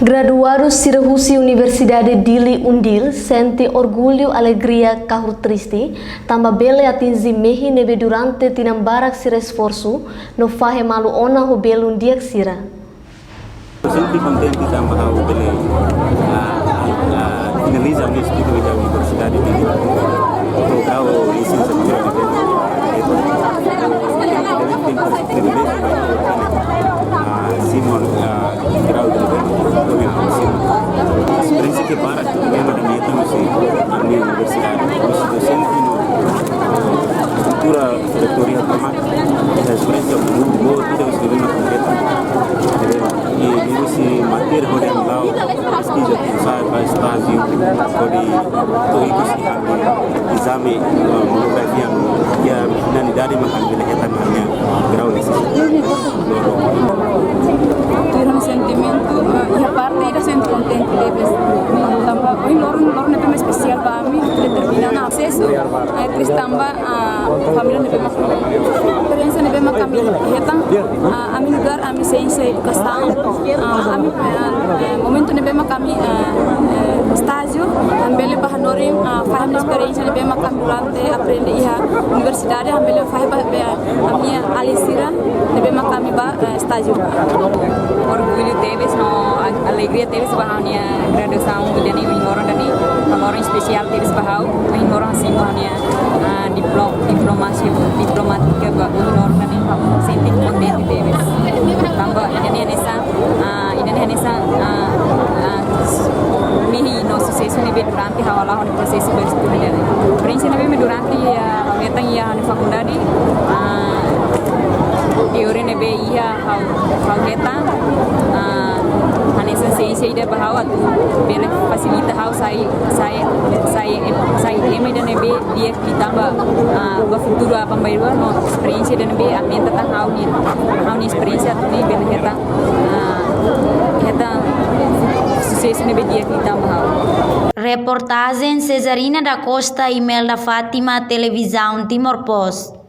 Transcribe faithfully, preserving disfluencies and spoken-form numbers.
Graduadu sira husi Universidade Dili, UNDIL, sente orgullu, alegria, kahur triste, tanba bele atinji mehi ne'ebé durante tinan barak sira esforsu no fahe malu ona ho belun di'ak sira. Sente kontente tanba ha'u bele, ah, ah, finaliza ha'u-nia estudu iha Universidade Dili, ho grau lisensiatura. Ah, simu, ah, grau de governo, governo, simu. Esperiénsia barak, ema da meta, no sei, ami universidade, no sei, docente, no, estrutura, diretoria, tama, esperiénsia boa, boa, tudo isso que vem na completa. E, e esse matéria, por exemplo, lá, pesquisa, sai, faz estágio, pode, todo isso que exame, ah, monografia, no, iha finalidade, mak ami bele hetan ami-nia grau lisensiatura. Tuir ha'u-nia sentimentu, eh, iha parte ida sente kontente tebes. Tanba ohin loron, loron ne'ebé mak espesiál ba ami, determina ona prosesu, eh, triste tanba, ah, família ne'ebé mak, esperiénsia ne'ebé mak ami hetan, ah, ami nu'udar ami siénsia edukasaun, ah, ami, eh, eh, momentu ne'ebé mak ami, eh, eh, estágio, ami bele ba hanorin, ah, fahe ami-nia esperiénsia ne'ebé mak ami durante aprende iha universidade, ami bele fahe ba, ba ami-nia alin sira ne'ebé mak ami ba, eh, estágio. Orgullu tebes no a-, alegria tebes ba ha'u-nia graduasaun ida-ne'e, ohin loron ida-ne'e, loron espesiál tebes ba ha'u, ohin loron simu ha'u-nia, ah, diplo-, diplomasia, diplomátika ba ohin loron ida-ne'e, ha'u sente kontente tebes. Tanba ida-ne'e hanesan, ah, ida-ne'e hanesan, ah, ah, mehi no susesu ne'ebé durante ha'u hala'o iha prosesu ba estudu ida-ne'e. Esperiénsia ne'ebé mak durante, ah, ha'u hetan iha fakuldade, ah, teoria ne'ebé iha ha'u, ha'u hetan, ah, hanesan siénsia ida ba ha'u atu bele fasilita ha'u sai, sai, sai, sai ema ida ne'ebé di'ak liután ba, ah, ba futuru aban-bainrua no esperiénsia ida ne'ebé aumenta tan ha'u-nia, ha'u-nia esperiénsia atu nune'e bele hetan, ah, hetan susesu ne'ebé di'ak liután ba ha'u. Reportajen Cesarina da Costa, Imelda Fátima, Televizaun Timor Post.